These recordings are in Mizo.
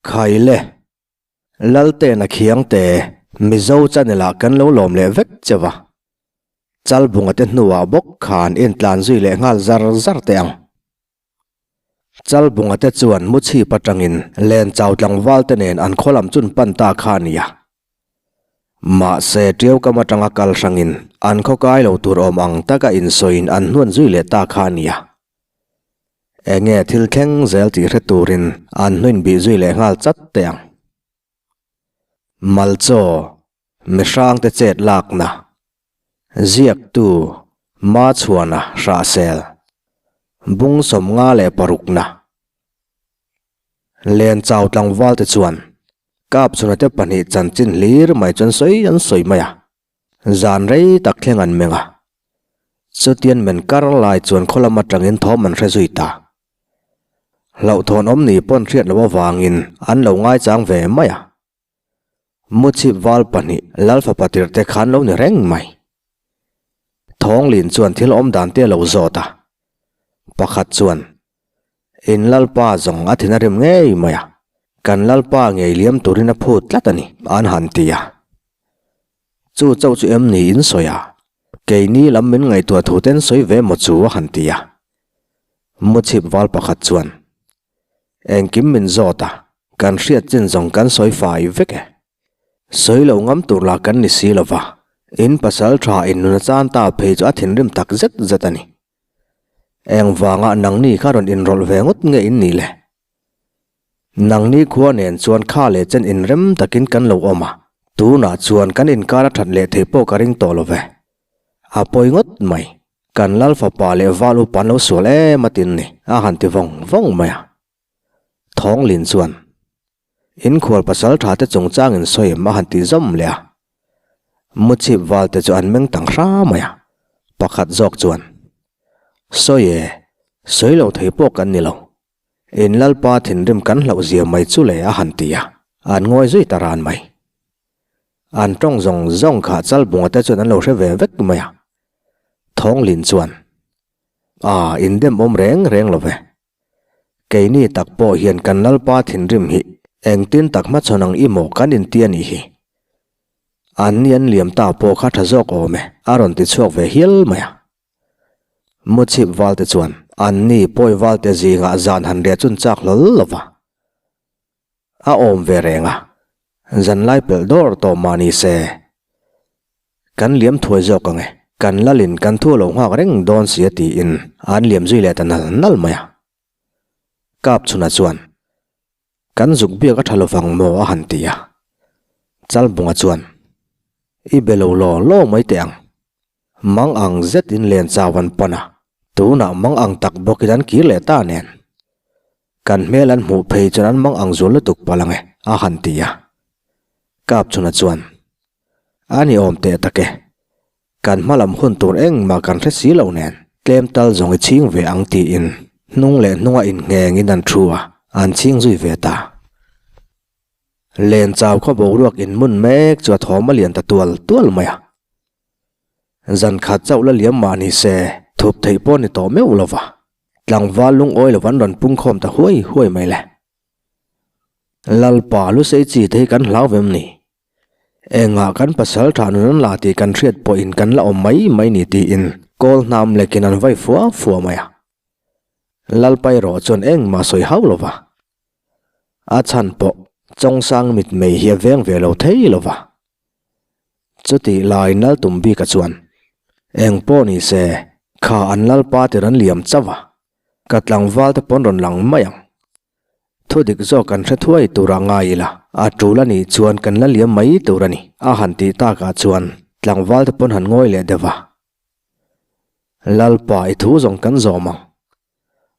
Khaile, Laltena Khiangte, Mizo channel ah kan lo lawm leh vek che va. Chalbunga te hnuah bawk khan intlan zui leh nghal zar zar teh ang. Chalbunga te chuan Muchhip atangin Lenchau tlangval te nen an khaw lam chun pan ta kha a nia. Mahse Tiaukam atanga kal hrangin an khaw kai lo tur awm ang taka insawiin an hnuan zui leh ta kha a nia. Enge thil thleng zel tih hre turin an hnuin bih zui leh nghal chat teh ang. Malchaw, mihrangte chet lakna, ziaktu Machhuana Hrahsel, Bung 56na. Lenchau tlangval te chuan Kapchhuna te pahnih chanchin hlir mai chuan sawi an sawi mai a. Zan rei tak thleng an meng a. Chutian men kar lai chuan khaw lam atangin thawm an hre zui ta. Hlauhthawn awm ni pawn hriat loh avangin an lo ngaichang ve mai a. Muchhip val pahnih Lalfapa tirhte khan lo ni reng mai. Thawnglin chuan thil awm dan te a lo zawt a. Pakhat chuan In Lalpa zawng a thin a rim ngei mai a, kan Lalpa ngei liam turin a phut tlat a ni, an han ti a. Chu chauh chu em ni in sawi a, keini lam min ngaihtuah thu ten sawi ve maw chu a han ti a. Muchhip val pakhat chuan, Engkim min zawt a, kan hriat chin zawng kan sawi fai vek e. Sawi lo ngam tur lah kan ni si lo va, in pasal tha in nun a chan ta phei chu a thinrim tak zet zet a ni. Engvanga nangni kha rawn inrawlh ve ngawt nge in nih le? Nangni khua nen chuan kha leh chen inrem takin kan lo awm a, tunah chuan kan inkar a that leh theih pawh ka ring tawh lo ve. A pawi ngawt mai, kan Lal fapa leh Val upa an lo sual em a tin ni, a han ti vawng vawng mai a. Thawnglin chuan, Inkhual pasal tha te chungchangin sawi em a han ti zawm leh a. Muchhip val te chu an meng tang hra mai a, pakhat zawk chuan, Sawi e, sawi lo thei pawh kan ni lo. In Lalpa thinrim kan hlauh zia mai chu le a han ti a, an ngawi zui ta ran mai. An tawng zawng zawng kha Chalbunga te chuan an lo hre ve vek mai a. Thawnglin chuan, A, indem awm reng reng lo ve. Keini tak pawh hian kan Lalpa thinrim hi engtin tak hmachhawn ang i maw kan inti a nih hi. Anni an liam ta pawh kha tha zawk awm e, a rawn ti chhuak ve hial mai a. Muchhip valte chuan anni pawi valte zingah zan han reh chun chak hlawl lo va. A awm ve reng a, zanlai pelh dawr tawh mah ni se. Kan liam thuai zawk ang e, kan lalin kan thu a lo nghak reng dawn si a tiin an liam zui leh ta nal nal mai a. Kapchhuna chuan, Kan zuk biak a tha lovang maw a han ti a. Chalbunga chuan, I be lo law law mai teh ang. Mang ang zetin len chau an pan a, tunah mang ang tak bawkin an kir leh ta nen. Kan hmel an hmuh phei chuan an mang ang zual lutuk palh ang e, a han ti a. Kapchhuna chuan, A ni awm teh tak e. Kan hma lam hun tur engmah kan hre si lo nen, tlem tal zawng i chhing ve ang tiin hnung leh hnunga innghengin an thu a, an chhing zui ve ta. Len chau khaw boruak inmun mek chu a thawm a lian ta tual tual mai a. Zan khat chauh la liam mah ni se, thup theih pawh ni tawh meuh lo va, tlangval lungawi lo an rawn pungkhawm ta huai huai mai le. Lalpa lusei chi te hi kan hlau vem ni? Engah kan pasal tha nun an la tih kan hriat pawhin kan la awm mai mai ni tiin kawl hnam lekin an vai fua fua mai a. Lalpa erawh chuan engmah sawi hauh lo va. A chhan pawh Chawngsang mitmei hi a veng ve lo thei lo va. Chutih laiin Laltum bika chuan eng pawh ni se kha an Lalpa tir an liam chauh a, ka tlangval te pawn rawn lang mai ang. Thu dik zawk kan hre thuai tur a ngai ila, a tul a nih chuan kan la liam mai tur a ni, a han tih takah chuan tlangval te pawn han ngawi leh deuh a. Lalpa i thu zawng kan zawm ang.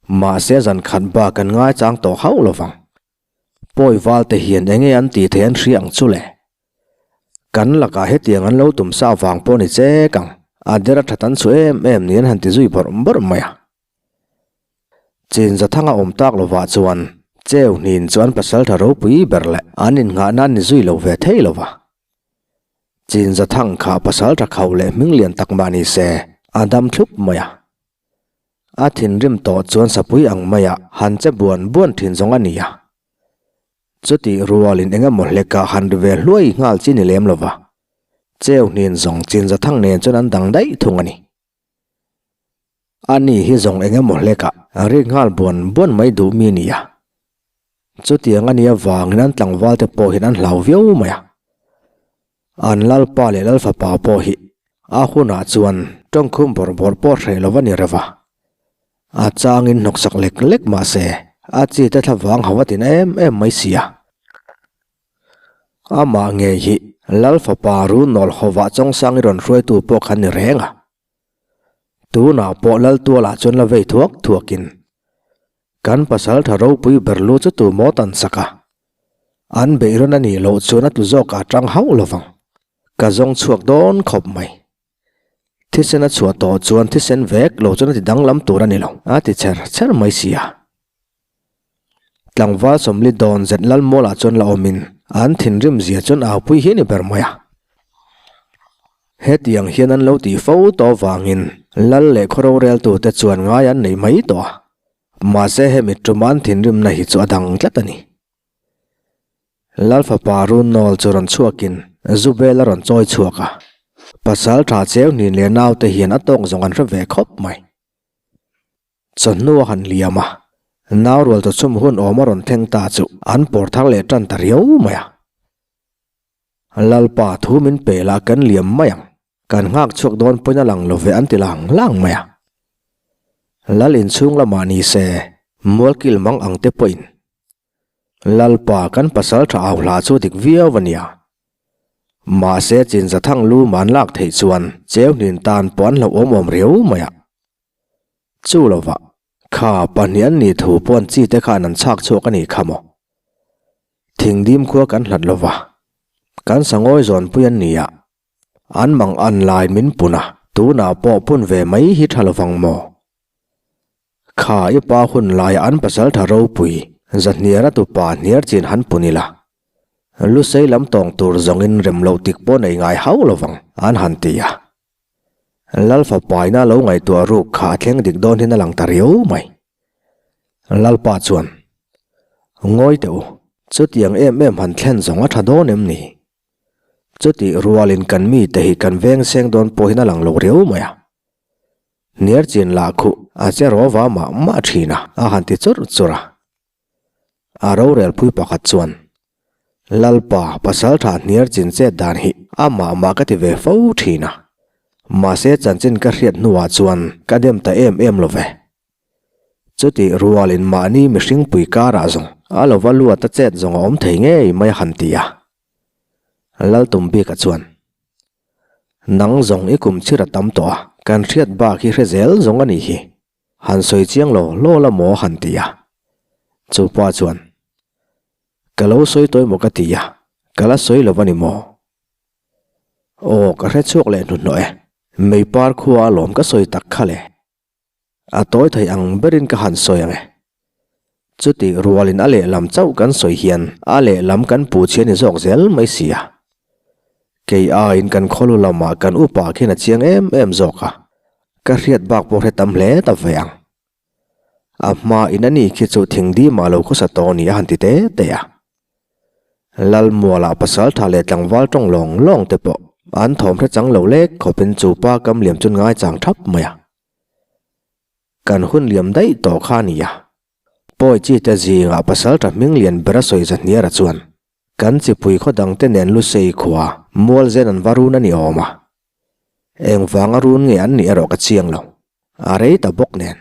Mahse zan khat bak kan ngaichang tawh hauh lo vang. Pawi val te hian enge an tih theih an hria ang chu le. Kan lakah hetiang an lo tum sa vang pawh ni chek ang, a der a that an chhu em em ni an han ti zui bawrh bawrh mai a. Chinza thanga awm tak lovah chuan Cheu hnin chu an pasaltha ropui ber leh an innghahna an ni zui lo ve thei lo va. Chinza thang kha pasaltha khauh leh hming lian tak mah ni se a dam thlup mai a. A thinrim tawh chuan sapui ang maiah han che buan buan thin zawng a ni a. Chutih rualin eng emaw hlekah han ri ve hluai nghal chi ni lem lova, cheu hnin zawng chin za thang nen chuan an dang daih thung a ni. Ani hi zawng eng emaw hlekah ri nghal buan buan mai duh mi a ni a. Chutiang a nih avangin an tlangval te pawh hian an hlau viau mai a. An lalpa leh lalfapa pawh hi a hunah chuan tawngkhum bawrh bawrh pawh hreh lo a ni reuh a. A changin hnawksak lek lek mah se a chi te thlavang ho a tin em em mai si a. Amah ngei hi lalfapa Runawl hovah Chawngsangi rawn hruaitu pawh khan ni reng a. Tunah pawh Laltualah chuan la vei thuak thuakin Kan pasal tha ropui ber lu chu tu maw tan sak a? An beih rawn a nih loh chuan a tlu zawk a tang hauh lo vang. Ka zawng chhuak dawn khawp mai. Thisen a chhuah tawh chuan thisen vek lo chuan a ti danglam tur a ni lo, a ti chher chher mai si a. Tlangval sawmli dawn zet Lalmualah chuan la awmin an thinrim zia chuan aupui hi a ni ber mai a. Hetiang hian an lo tih fo tawh avangin Lal leh khaw roreltute chuan ngai an nei mai tawh a. Mahse hemi ṭuma an thinrimna hi chu a dang tlat a ni. Lal fapa Runnawl chu rawn chhuakin Zubel a rawn chawi chhuak a. Pasal ṭha cheu hnin leh naute hian a tawk zawng an hre ve khawp mai. Chawhnu a han liam a, nau rual chawchhum hun awm a rawn thleng ta chu an pawr thar leh ṭan ta riau mai a. Lalpa thu min pe la kan liam mai ang. Kan nghak chhuak dawn pawhin a lang lo ve an ti lang lang mai a. Lal inchhung lamah ni se, Mualkil mang ang te pawhin Lalpa kan pasal tha au hla chu dik viau a nia. Mahse chinza thang lu man lak theih chuan cheu hnin tan pawh an hlauhawm awm riau mai a. Chu lovah, kha pahnih an nih thu pawh an chi te khan an chhak chhuak a nih kha maw? Thingdim khua kan hlat lova, kan sangawi zawnpui an ni a. An mang an lai min pun a, tunah pawh pun ve mai hi tha lovang maw? Kha i pa hun laiah an pasal tha ropui zahniar a tupa hniar chin han pun ila. Lusei lam tawng tur zawngin rem loh tik pawh nei ngai hauh lovang an han ti a. Lal fapaina lo ngaihtuah ruk kha a thleng dik dawn hian a lang ta riau mai. Lalpa chuan, Ngawi teh u, chutiang em em han thlen zawng a tha dawn em ni? Chutih rualin kan mite hi kan veng seng dawn pawhin a lang lo riau mai a. Hniar chin lah khuh a che rawva mah mah thin a, a han ti churh churh a. A rorel pui pakhat chuan, Lalpa, pasaltha hniar chin chet dan hi a mah mah ka ti ve fo thin a. Mahse chanchin ka hriat hnuah chuan ka dem ta em em lo ve. Chutih rualin mahni mihring pui karah zawng a lova luat a chet zawng a awm thei ngei mai a han ti a. Laltum bika chuan, Nang zawng i kum chhir a tam tawh a, kan hriat bak hi hre zel zawng a nih hi. Han sawi chiang lo hlaw la maw han ti a. Chu pa chuan, Ka lo sawi tawi maw ka ti a, ka la sawi lo a ni maw? Aw, ka hre chhuak leh hnuhnawh e. Meipar khua alawm ka sawi tak kha le. A tawi thei ang berin ka han sawi ang e. Chutih rualin a lehlam chauh kan sawi hian a lehlam kan pu chhi a ni zawk zel mai si a. Kei aiin kan khawlu lamah kan upa khian a chiang em em zawk a, ka hriat bak pawh hre tam hle ta ve ang. A hma in a ni khi chu thingdimah lo khawsa tawh ni a han ti te te a. Lalmualah pasaltha leh tlangval tawng lawng lawng te pawh an thawm hre chang lo lek khawpin chu pa kam liam chu ngaichang thap mai a. Kan hun liam daih tawh kha a ni a. Pawi chi te zingah pasaltha hming lian ber a sawi Zahniara chuan kan chipui khaw dang te nen Lusei khua Mualzen an va run a ni awm a. Engvanga run nge an nih erawh ka chiang lo. A rei ta bawk nen.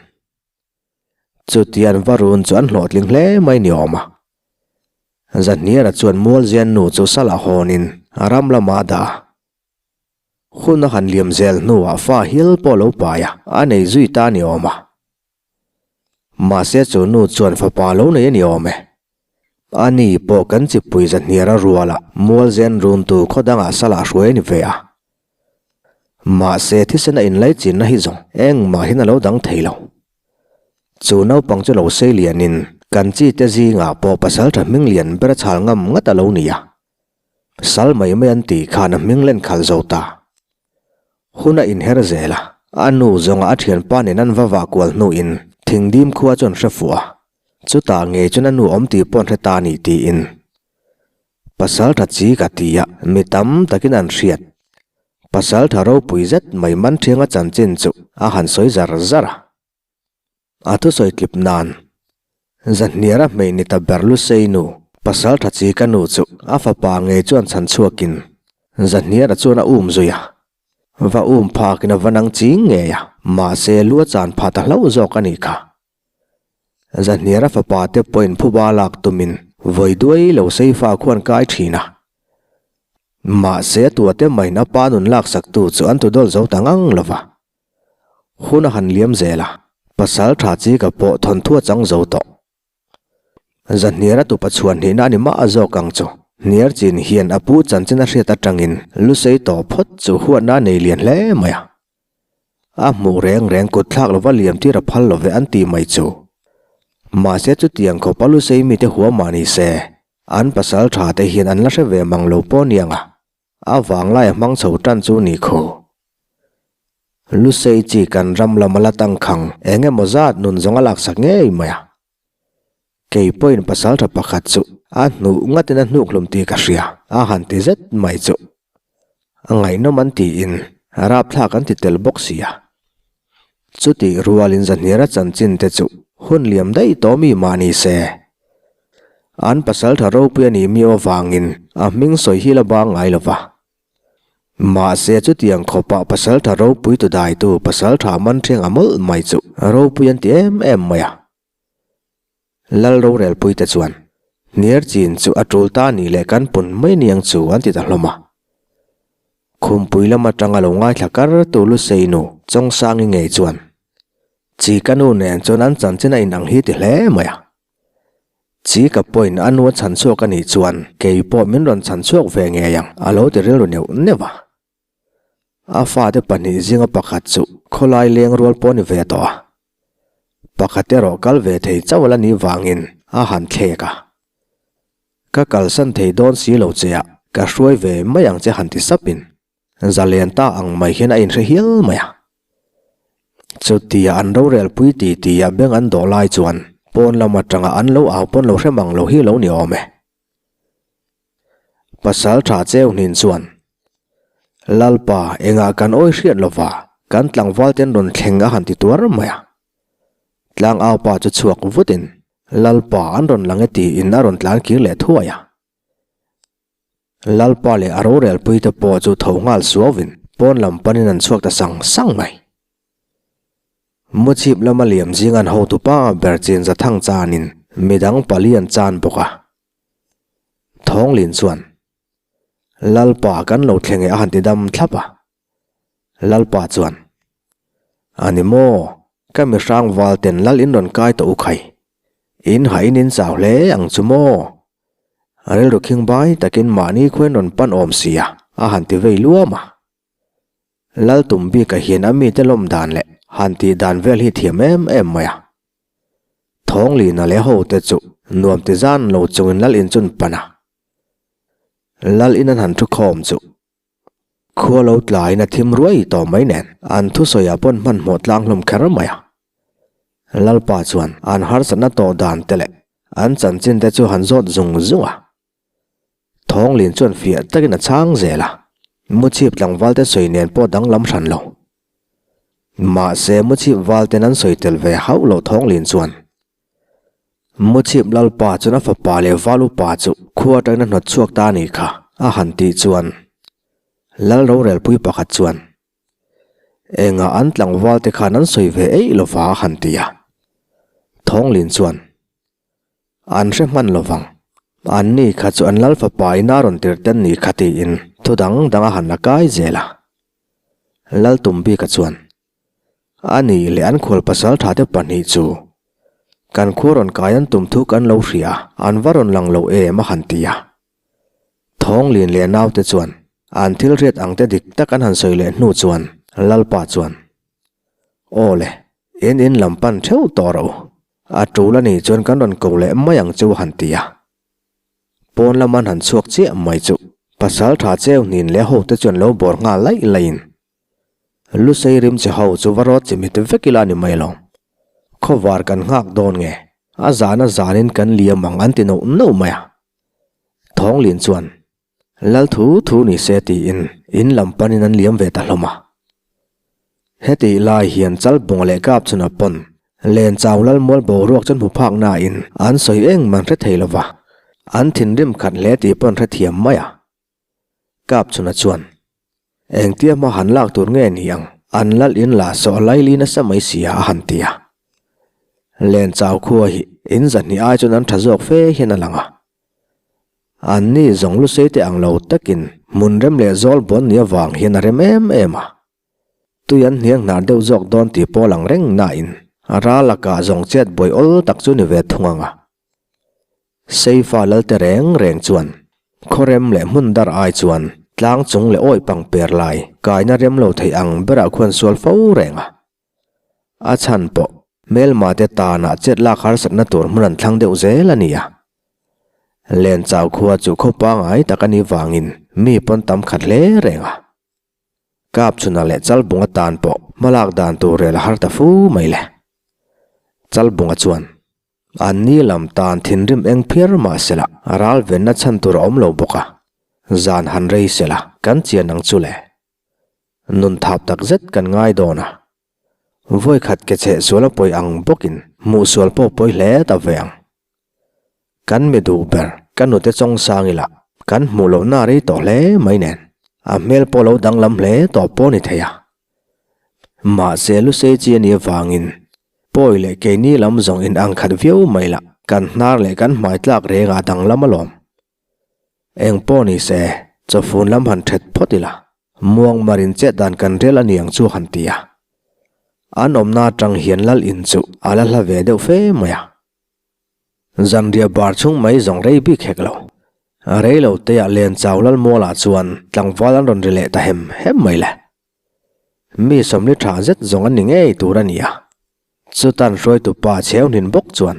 Chuti an va run chu an hlawhtling hle mai ni awm a. Zahniara chuan Mualzen nu chu salah hawnin a ram lamah a dah a. Hun a han liam zel hnuah fa hil pawh lo pai a, a nei zui ta a ni awm a. Mahse chu nu chuan fapa lo nei a ni awm e. A ni pawh kan chipui zahniara ruala Mualzen runtu khaw dangah salah hruai a ni ve a. Mahse thisen a inlaichinna hi zawng engmahin a lo dang thei lo. Chu naupang chu lo sei lianin kan chite zingah pawh pasaltha hming lian ber a chhal ngam ngat a lo ni a. Sal mai mai an tih khan a hming len khalh zo ta. Hun a inher zel a, a nu zawnga a thianpa nen an va vah kual hnuin Thingdim khua chu an hre fuh a, chutah ngei chuan a nu awm tih pawh an hre ta a ni tiin. Pasaltha chi ka ti a, mi tam takin an hriat. Pasaltha ropui zet mai man thianga chanchin chu a han sawi zar zar a. A thusawi tlip nan Zahniara hmei ni ta ber Lusei nu, Pasaltha chi ka nu chu a fapa ngei chuan chhan chhuakin Zahniara chuan a um zui a. Va um phakin a va nang ching ngei a, mahse lu a chan pha ta hlauh zawk a nih kha. Zahniara fapa te pawhin phuba lak tumin vawi duai lo seifa khuan kai thin a. Mahse a tuate maiin a pa nun laksaktu chu an tudawl zo ta ngang lo va. Hun a han liam zel a, pasal tha chi ka pawh thawnthu a chang zo tawh. Zahniara tupa chhuan hnihna a ni mah a zawk ang chu. Hniar chin hian a pu chanchin a hriat atangin lusei tawh phawt chu huatna a nei lian hle mai a. A hmuh reng reng kut thlak lova liam tir a phal lo ve an tih mai chu. Mahse chutiang khawp a lusei mite huam mah ni se, an pasal tha te hian an la hre ve mang lo pawh niang a. A vanglai a hmang chho tan chu ni kho. Lusei chi kan ram lam a la tangkhang eng emaw zat nun zawng a laksak ngei mai a. Kei pawhin pasal tha pakhat chu a hnuh ngatin a hnuk hlum tih ka hria a han ti zet mai chu. A ngaihnawm an tiin rapthlak an ti tel bawk si a. Chutih rualin Zahniara chanchin te chu hun liam daih tawh mi mah ni se. An pasal tha ropui a nih miau avangin a hming sawi hi la bang ngai lo va. Mahse chutiang khawpah pasal tha ropui tu daitu pasal tha man ṭhiang a mawlh mai chu ropui an ti em em mai a. Lal rorelpui te chuan, Hniar chin chu a tul ta nih leh kan pun mai niang chu an ti ta hlawm a. Khumpui lam atanga lo ngaithla kar tu Lusei nu Chawngsangi ngei chuan, Chi ka nu nen chuan an chanchin a inang hi ti hle mai a. Chi ka pawhin a nu a chhan chhuak a nih chuan kei pawh min rawn chhan chhuak ve ngei ang a lo ti rilru neuh neuh a. A fate pahnih zinga pakhat chu khawlai leng rual pawh a ni ve tawh a. Pakhat erawh kal ve thei chauh la nih vangin a han thlek a. Ka kalsan thei dawn si lo che a, ka hruai ve mai ang che han ti sapin zalen ta ang mai hian a inhre hial mai a. Chutia an rorelpui ti tia beng an dawh lai chuan pawn lam atanga an lo au pawn lo hre mang lo hi lo ni awm e. Pasal tha cheu hnin chuan, Lalpa, engah kan awi hriat lova, kan tlangval ten rawn thleng a han ti tuar mai a. Tlangau pa chu chhuak vutin, Lalpa, an rawn lang e tiin a rawn tlan kir leh thuai a. Lalpa leh a rorelpui te pawh chu tho nghal suauvin pawn lam panin an chhuak ta sang sang mai. Muchhip lama liam zing an hotupa ber chin Zathang chanin midang pali an chan bawk a. Thawnglin chuan, Lalpa kan lo thleng e a han ti dam thlap a. Lalpa chuan, A ni maw, ka mi hrang val ten lal in rawn kai tawh u khai. In hain in chau hle ang chu maw? Rilru khing bai takin mahni khuain rawn pan awm si a, a han ti vei luam a. Lal tum bikah hian a mite lawm dan leh han tih dan vel hi thiam em em mai a. Thawnglina leh hote chu nuam ti zan lo chungin Lal in chun pan a. Lal in an han thu khawm chu khua lo tlaiin a thim ruai tawh mai nen an thusawiah pawn hmanhmawh tlang hlawm kher mai a. Lalpa chuan an harsatna tawh dan te leh an chanchin te chu han zawt zung zung a. Thawnglin chuan fiah takin a chhang zel a, Muchhip tlangval te sawi nen pawh danglam hran lo. Mahse Muchhip val ten an sawi tel ve hauh loh Thawnglin chuan Muchhip Lalpa chuan a fapa leh val upa chu khua atangin a hnawt chhuak ta a nih kha a han tih chuan Lal rorelpui pakhat chuan Engah an tlangval te khan an sawi ve eih lova a han ti a. Thawnglin chuan An hre hman lo vang. Anni kha chu an lal fapa in a rawn tir ten ni kha tiin thu dang dang a han la kai zel a. Lal tum bika chuan, A nih leh an khual pasal tha te pahnih chu kan khua rawn kai an tum thu kan lo hria a, an va rawn lang lo em a han ti a. Thawnglin leh naute chuan an thil hriat ang te dik tak an han sawi leh hnu chuan Lalpa chuan, Aw le, in in lam pan theuh tawh rawh u. A tul a nih chuan kan rawn ko leh mai ang chu han ti a. Pawn lam an han chhuak chiah mai chu pasal tha cheu hnin leh hote chuan lo bawr nghal laih laihin Lusei rim che ho chu va rawt chimit vek ila ni mai lo. Khawvar kan nghak dawn nge? A zan a zanin kan liam ang an ti noh noh mai a. Thawnglin chuan, Lal thu thu ni se tiin in lam panin an liam ve ta hlawm a. Hetih lai hian Chalbunga leh Kapchhuna pawn Lenchau lal mual boruak chu hmu phak nain an sawi engmah an hre thei lo va, an thinrim khat hle tih pawh an hrethiam mai a. Kapchhuna chuan, Engtia hma han lak tur nge ni ang, an lal in la sawh laili nasa mai sia a han ti a. Lenchau khua hi in zahnih ai chuan an tha zawk fe hian a lang a. Anni zawng lusei te ang lo takin hmun rem leh zawl bawn ni avang hian a rem em em a. Tui an hniang hnar deuh zawk dawn tih pawh lang reng nain a ral lakah zawng chet buai awl tak chu ni ve thung ang a. Seifa lalte reng reng chuan khawrem leh hmun dar ai chuan tlang chung leh awi pang per lai kaina rem lo theih ang berah khuan sual fo reng a. A chhan pawh hmelma te tanah chet lak harsatna tur hmun an thlang deuh zel a ni a. Lenchau khua chu khaw pangai tak a nih vangin mi pawn tam khat hle reng a. Kapchhuna leh Chalbunga tan pawh hmalak dan tur rel a har ta fu mai le. Chalbunga chuan, Anni lam tan thinrim eng phiar mah sela ral venna chhan tur a awm lo bawk a, zan han rei sela kan chian ang chu le. Nun thap tak zet kan ngai dawn a. Vawi khat ke cheh sual a pawi ang bawkin hmuh sual pawh pawi hle ta ve ang. Kan mi duh ber, ka nute chawng sang ila, kan hmuh lohna rei tawh hle mai nen, a hmel pawh lo danglam hle tawh pawh ni thei a. Mahse Lusei chi a nih avangin pawi leh keini lam zawng in ang khat viau mai la, kan hnar leh kan hmai tlak rengah a danglam alawm. Eng pawh ni se, chawfun lam han that phawt ila, muangmarin chet dan kan rel a ni ang chu han ti a. An awmna atang hian lal in chu a la hla ve deuh fe mai a. Zanriah bar chhung mai zawng rei bik hek lo. Rei lo teah len chau lal mualah chuan tlangval an rawn ri leh ta hem hem mai le. Mi sawmli tha zet zawng an ni ngei tur a ni a. Chutan hruaitu pa chheu hnin bawk chuan,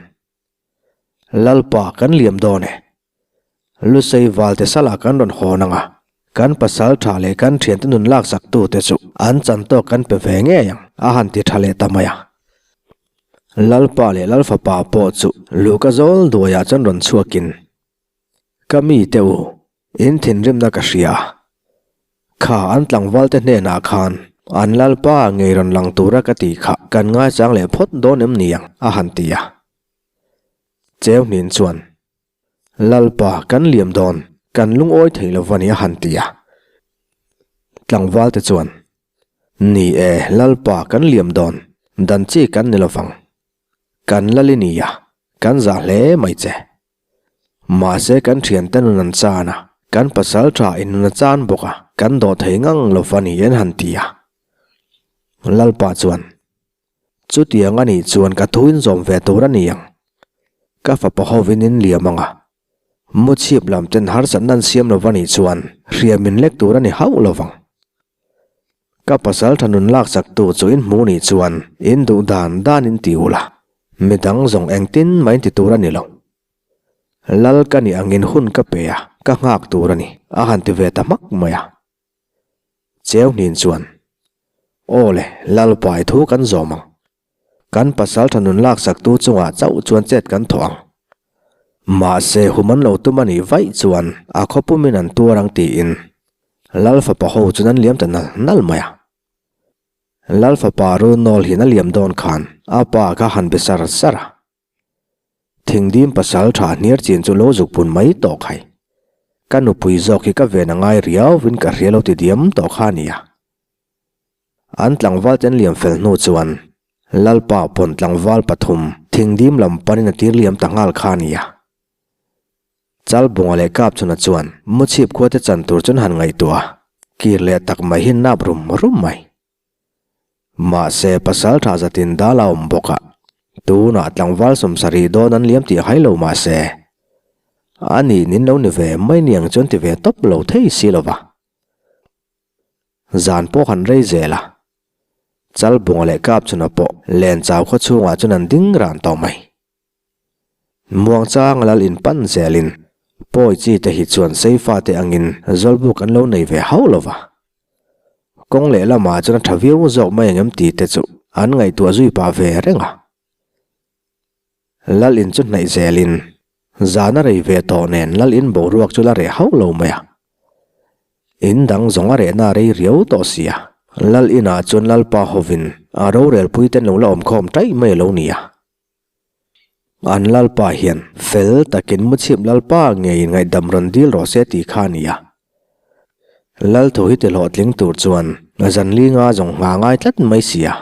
Lalpa kan liam dawn e. Lusei valte salah kan rawn hawn ang a, kan pasal tha leh kan thiante nun laksak tute chu an chan tawk kan pe ve ngei ang, a han ti tha leh ta mai a. Lalpa leh Lalfapa pawh chu luhka zawl duaiah chuan rawn chhuakin, Ka mite u, in thinrimna ka hria. Kha an tlangvalte hnenah khan an Lalpa ngei rawn lang tura ka tih kha kan ngaichang leh phawt dawn em ni ang, a han ti a. Cheu hnin chuan, Lalpa kan liam dawn, kan lungawi thei lo va ni a han ti a. Tlangvalte chuan, Ni e, Lalpa kan liam dawn, dan chi kan ni lovang. Kan lal i ni a, kan zah hle mai che. Mahse kan thiante nun an chan a, kan pasal tha in nun a chan bawk a, kan dawh thei ngang lo va ni an han ti a. Lalpa chuan, Chutiang a nih chuan ka thu in zawm ve tur a ni ang. Ka fapa hovin in liam ang a. Mu chhip lam ten harsatna an siam lo va nih chuan hriam min lek tur a ni hauh lo vang. Ka pasal tha nun laksak tu chu in hmu nih chuan in duh dan dan in ti ula, midang zawng engtin mah in ti tur a ni lo. Lal ka nih angin hun ka pe a, ka nghak tur a ni, a han ti ve ta hmak mai a. Cheu hnin chuan, Aw le, Lalpai thu kan zawm ang. Kan pasal tha nun laksaktu chungah chauh chuan chet kan thawh ang. Mahse, hum an lo tum a nih vaih chuan a khaw pumin an tuar ang tiin Lal fapa ho chuan an liam ta nal nal mai a. Lal fapa Runawl hian a liam dawn khan a pa kha han be sar sar a. Thingdim pasal tha hniar chin chu lo zuk pun mai tawh khai. Ka nupui zawk hi ka ven a ngai riauvin ka hria lo ti diam tawh kha a nia. An tlangval ten liam fel hnu chuan Lalpa pawn tlangval pathum Thingdim lam panin a tir liam ta nghal kha a nia. Chalbunga leh Kapchhuna chuan Muchhip khuate chan tur chuan han ngaihtuah a, kir leh tak mai hi nap rum rum mai. Mahse, pasal tha zatin dal a awm bawk a, tunah tlangval sawmsarih dawn an liam tih hai lo mahse, a nih nin lo ni ve mai niang chuan ti ve tawp lo thei si lo va. Zan pawh han rei zel a, Chalbunga leh Kapchhuna pawh Lenchau khaw chhungah chuan an ding ran tawh mai. Muangchang lal in pan zelin pawi chi te hi chuan seifa te angin zawlbuk an lo nei ve hauh lo va. Kawng leh lamah chuan a tha viau zawk mai ang em tih te chu an ngaihtuah zui pah ve reng a. Lal in chu hnaih zelin. Zan a rei ve tawh nen lal in boruak chu la reh hauh lo mai a. In dang zawng a rehna a rei riau tawh si a. Lal inah chuan Lalpa hovin a rorelpui ten lo la awmkhawm taih mai a lo ni a. An Lalpa hian fel takin muchhip Lalpa ngeiin ngaihdam rawn dil rawh se tih kha a ni a. Lal thu hi ti hlawhtling tur chuan zan li nga zawng nghah ngai tlat mai si a.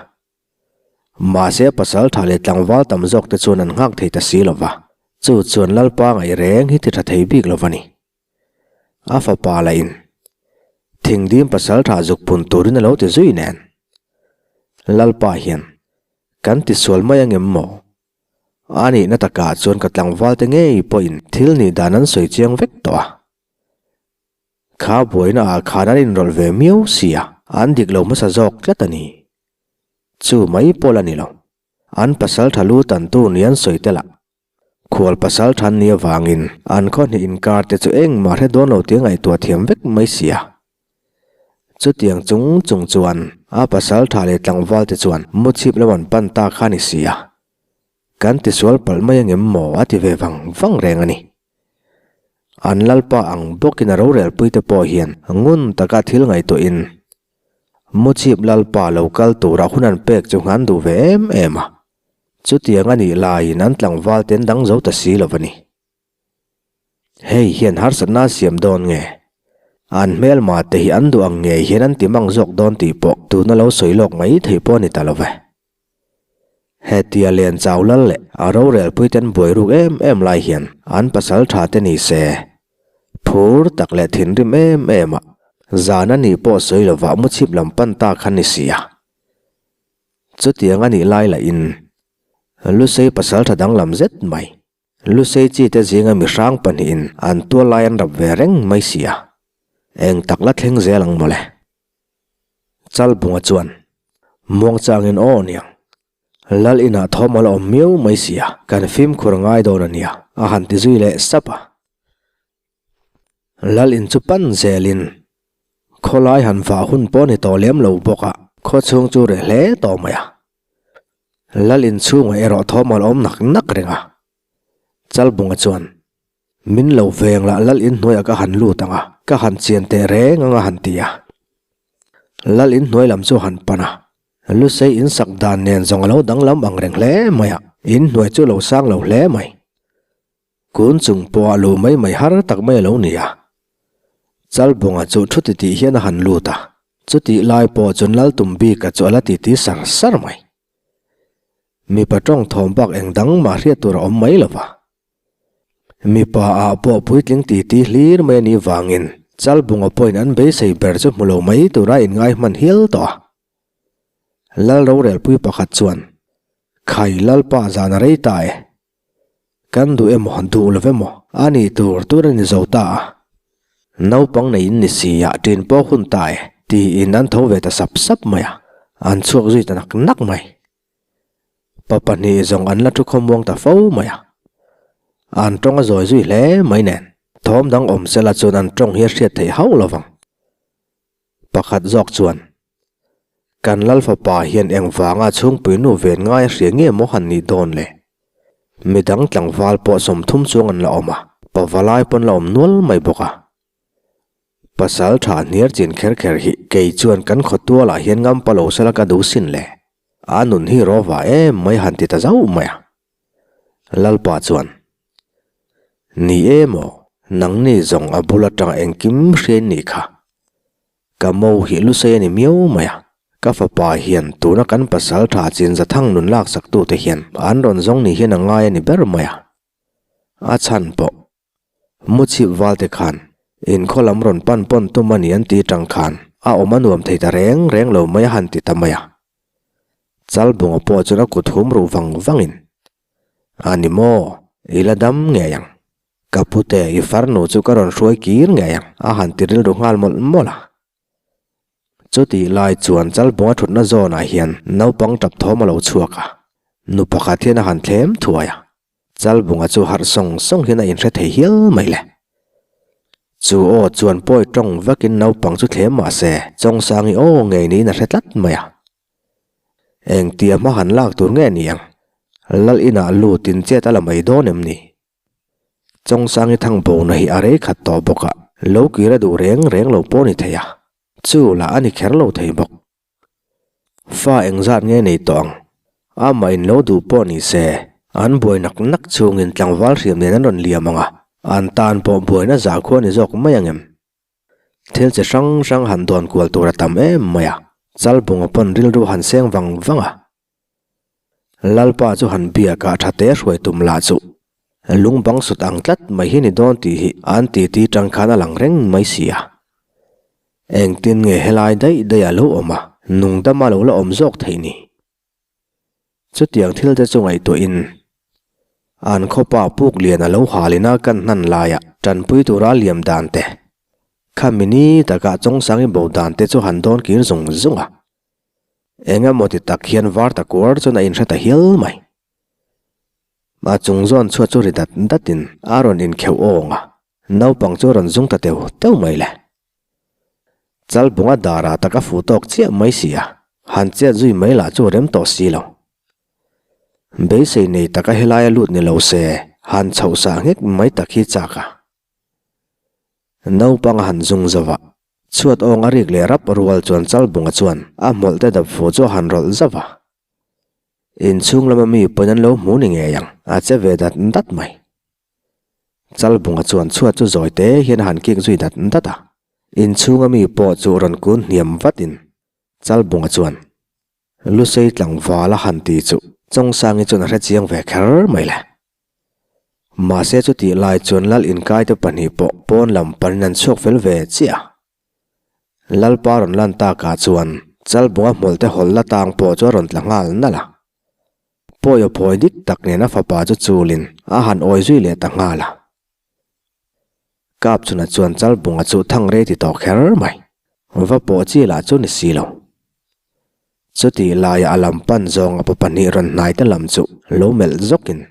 Mahse pasal tha leh tlangval tam zawk te chuan an nghak thei ta si lo va, chu chuan Lalpa ngaih reng hi ti tha thei bik lo va ni. A fapa lahin thingdim pasal tha zuk pun turin a lo ti zui nen. Lalpa hian kan tisual mai angem maw? A nihna takah chuan ka tlangval te ngei pawhin thil nih dan an sawi chiang vek tawh a. Kha buaina ah khan an inrawlh ve miau sia, an dik lo hmasa zawk tlat a ni. Chu mai pawh la ni lo. An pasal tha lu tantu ni an sawi tel a. Khual pasal than ni avangin an khaw hnih inkar te chu engmah hre dawn lo tia ngaihtuah thiam vek mai sia. Chutiang chung chung chuan a pasal tha leh tlangval te chuan muchhip lam an pan ta kha ni sia. Kan tisual palh mai angem maw a ti ve vang vang reng a ni. An lalpa ang bawkin a rorelpuite pawh hian ngun taka thil ngaihtuahin Muchhip lalpa lo kal tura hun an pek chu an duh ve em em a. Chutiang a nih laiin an tlangval te an dang zo ta si lo a ni. Hei hian harsatna a siam dawn nge? An hmelma te hi an duh ang ngei hian an ti mang zawk dawn tih pawh tuna lo sawi lawk mai thei pawh a ni ta lo ve. Hetia Lian Chau Lal leh a rorelpui ten buai ruk em em lai hian an pasal tha te ni se. Phur tak leh thinrim em em a, zan a nih pawh sawi lovah muchhip lam pan ta kha ni si a. Chutiang a nih lai lahin Lusei pasal tha danglam zet mai. Lusei chi te zinga mi hrang pahnihin an tual lai an rap ve reng mai si a. Eng tak la thleng zel ang mawle. Chalbunga chuan, Muangchangin aw niang. Lal inah thawm a la awm miau mai si a, kan fimkhur ngai dawn a nia, a han ti zui leh sap a. Lal in chu pan zelin, khawlai han vah hun pawh ni tawh lem lo bawk a, khawchhung chu reh hle tawh mai a. Lal in chhungah erawh thawm a la awm nak nak reng a. Chalbunga chuan, Min lo veng lah lal in hnuaiah ka han lut ang a, ka han chian teh reng ang a han ti a. Lal in hnuai lam chu a han pan a, Lusei in sak dan nen zawng a lo danglam ang reng hle mai a, in hnuai chu a lo sang lo hle mai. Kun chung pawh a luh mai mai har tak mai a lo ni a. Chalbunga chu thu titih hian a han lut a, chutih lai pawh chuan Lal tum bika chu a la titi sar sar mai. Mipa tawng thawm bak eng dang mah hriat tur a awm mai lo va. Mipa ah pawh puitling titi hlir mai a nih vangin Chalbunga pawhin an beisei ber chu hmu lo mai tura inngai hman hial tawh a. Lal rorelpui pakhat chuan, Khai Lalpa zan a rei ta e. Kan duh emaw duh lo emaw a nih tur tur a ni zo ta a. Naupang nei in ni si ah ṭin pawh hun ta e tiin an tho ve ta sap sap mai a, an chhuak zui ta nak nak mai. Pa pahnih zawng an la thu khawmuang ta fo mai a. An ṭawng a zawi zui hle mai nen thawm dang awm sela chuan an ṭawng hi a hriat theih hauh lo vang. Pakhat zawk chuan, Kan Lal fapa hian engvanga chhungpui nu ven ngai a hria nge maw han nih dawn le? Midang tlangval pawh 30 chuang an la awm a, pavalai pawn la awm nual mai bawk a. Pasal tha hniar chin kher kher hi kei chuan kan khaw tualah hian ngampa lo sela ka duh sin le. A nun hi rawva em mai han ti ta zauh mai a. Lalpa chuan, Ni e maw, nangni zawng a bul atanga engkim hriain nih kha. Ka mo hi lusei a ni miau mai a, ka fapa hian tuna kan pasal tha chin Zathang nun laksak tute hian an rawn zawng ni hian a ngai a ni ber mai a. A chhan pawh, Muchhip valte khan inkhaw lam rawn pan pawn tum a ni an ti tang khan a awm a nuam thei ta reng reng lo mai a han ti ta mai a. Chalbunga pawh chuan a kut hum ruh vang vangin, A ni maw, i la dam ngei ang. Ka pute i farnu chu ka rawn hruai kir ngei ang a han ti rilru nghal mawlh mawlh a. Chutih lai chuan Chalbunga thutna zawnah hian naupang tap thawm a lo chhuak a, nu pakhat hian a han thlem thuai a. Chalbunga chu harh sawng sawng hian a inhre thei hial mai le. Chu aw chuan pawi tawng vakin naupang chu thlem mah se, Chawngsangi aw ngei niin a hre tlat mai a. Engtia hma han lak tur nge ni ang? Lal inah lutin chet a la mai dawn em ni? Chawngsangi thangbo-na hi a rei khat tawh bawk a, lo kir a duh reng reng lo pawh a ni thei a, chu lah a ni kher lo thei bawk. Fa engzat nge nei tawh ang? Amah in lo duh pawh ni se, an buai nak nak chungin tlangval hriam nen an rawn liam ang a, an tan pawh buaina zahkhua ni zawk mai ang em? Thil chi hrang hrang han dawn kual tur a tam em mai a, Chalbunga pawn rilru han seng vang vang a. Lalpa chu han biak a tha te hruai tum lah chu lung bang sut ang tlat mai hi ni dawn tih hi an titi tang khan a lang reng mai si a. Engtin nge helai daih daih a lo awm a, nungdama lo la awm zawk theih ni? Chutiang thil te chu ngaihtuahin an khawpa puk lian a lo halin a kan hnan laia tanpui tura a liam dan te, khami ni taka Chawngsangi bo dan te chu han dawn kir zung zung a. Eng emaw ti tak hian var ta kuar chuan a inhre ta hial mai. A chung zawn chhuat chu ri dat datin a rawn inkheuh awng a, naupang chu a rawn zung ta teu teu mai le. Chalbunga darah tak a fuh tawk chiah mai si a, han chet zui mai lah chu rem tawh si lo. Beisei nei taka helai a lut ni lo se, han chhoh sah nghek mai tak hi chak a. Naupang a han zung zo va, chhuat awng a rik leh rap rual chuan Chalbunga chuan a hmawlh te dap fuh chu a han rawlh zauh va. Inchhung lama mi pawn an lo hmu ni ngei ang, a che ve dat dat mai. Chalbunga chuan chhuat chu zawi te hian a han kik zui dat dat a, inchhunga mi pawh chu rawn kun hniam vatin Chalbunga chuan Lusei tlangval a han ti chu Chawngsangi chuan a hre chiang ve kher mai le. Mahse chutih lai chuan Lal inkaite pahnih pawh pawn lam panin an chhuak fel ve chiah a. Lalpa rawn lan takah chuan Chalbunga hmawlhte hawlh la tang pawh chu a rawn tla nghal nalh a. Pawi aw phawi dik tak nen a fapa chu chulin a han awi zui leh ta nghal a. Kapchhuna chuan Chalbunga chu thang rei ti tawh kher mai. Va pawh chi lah chu ni si lo. Chutih laia a lam pan zawng a pa pahnih rawn hnai te lam chu lo melh zawkin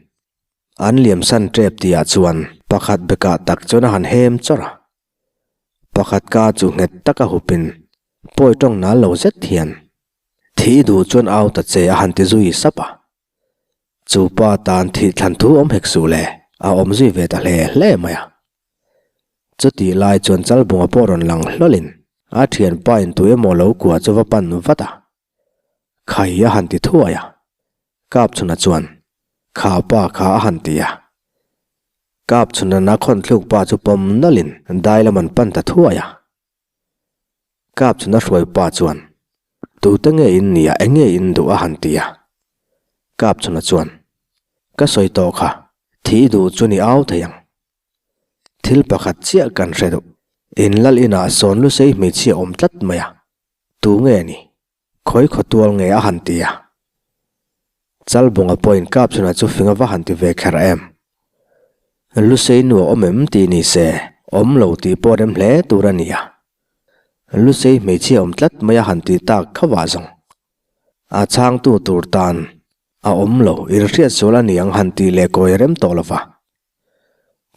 an liamsan tep tihah chuan pakhat bekah tak chuan a han hem chawrh a. Pakhat ka chu nghet taka hupin pawi tawng nal lo zet hian Thih duh chuan au ta che a han ti zui sap a. Chu pa tan thih thlan thu awm hek suh le, a awm zui ve ta hle hle mai a. Chutih lai chuan Chalbunga pawh rawn lang hlawlin a thianpa in tu emaw lo kua chu va pan vat a. Khai a han ti thuai a. Kapchhuna chuan, Kha pa kha a han ti a. Kapchhuna'n a khawnthluk pa chu pawm nawlhin dai lam an pan ta thuai a. Kap chhuna hruai pa chuan, Tute nge in nia, eng nge in duh a han ti a. Kap chhuna chuan, Ka sawi tawh kha, thih duh chu ni au thei ang. Thil pakhat chiah kan hre duh, in lal inah sawn lusei hmeichhia awm tlat mai a, tu nge ni? Khawi khaw tual nge a han ti a. Chalbunga pawhin Kapchhuna chu fing a va han ti ve kher em. Lusei nu a awm em tih ni se, awm lo tih pawh rem hle tur a ni a. Lusei hmeichhia awm tlat mai a han ti tak kha vah zawng. A chhangtu tur tan a awm lo, inhriatsual a ni ang han tih leh kawi a rem tawh lo va.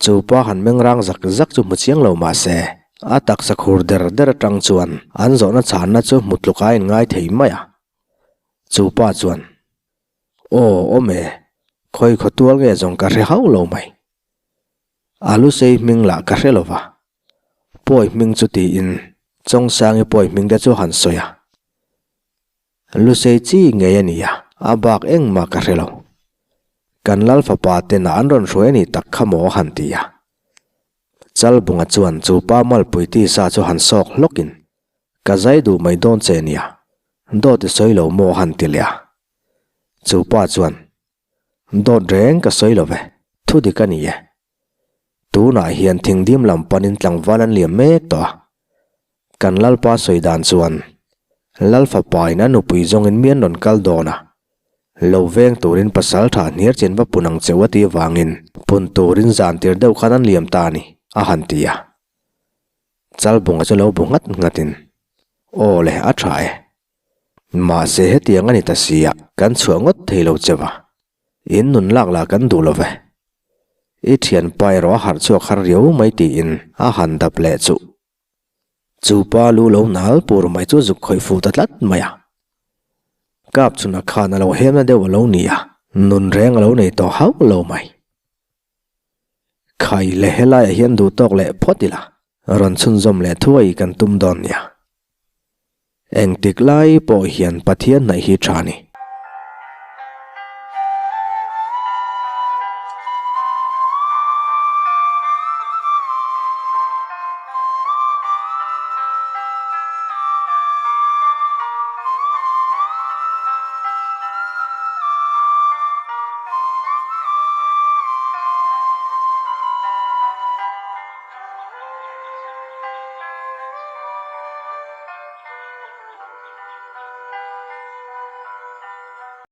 Chu pa han meng rang zak zak chu hmu chiang lo mah se, a taksa khur der der atang chuan an zawhna chhanna chu hmu tluk a inngai thei mai a. Chu pa chuan, Aw, awm e, khawi khaw tual nge zawng ka hre hauh lo mai. A lusei hming lah ka hre lo va. Pawi hming chu tiin Chawngsangi pawi hming te chu han sawi a. Lusei chi ngei a ni a, a bak engmah ka hre lo. Kan lal fapa ten a an rawn hruai a nih tak kha maw a han ti a. Chalbunga chuan chu pa malpui tisa chu han sawk hlawkin, Ka zai duh mai dawn che nia, dawt i sawi lo maw a han ti leh a. Chu pa chuan, Dawt reng ka sawi lo ve, thu dik a ni e. Tunah hian thingdim lam panin tlangval an liam mek tawh a. Kan Lalpa sawi dan chuan, Lal fapain a nupui zawngin mi an rawn kal dawn a, lo veng turin pasal tha hniar chen va pun ang cheu a tih vangin pun turin zan tir deuh khan an liam ta a ni, a han ti a. Chalbunga chu lo bu nghat nghatin, Aw le, a tha e. Mahse hetiang a ni ta si a, kan chhuah ngawt thei lo cheu a. In nun lak lah kan duh lo ve. I thianpa erawh a harh chhuak har riau mai tiin a han dap leh chuh. Chu pa lu lo nal pur mai chu zuk khawih fuh ta tlat mai a. Kap chhuna khan a lo hemna deuh a lo ni a, nun reng a lo nei tawh hauh lo mai. Khai le helaiah hian duh tawk leh phawt ila, rawn chhunzawm leh thuai kan tum dawn nia. Engtik lai pawh hian Pathian hnaih hi tha ni.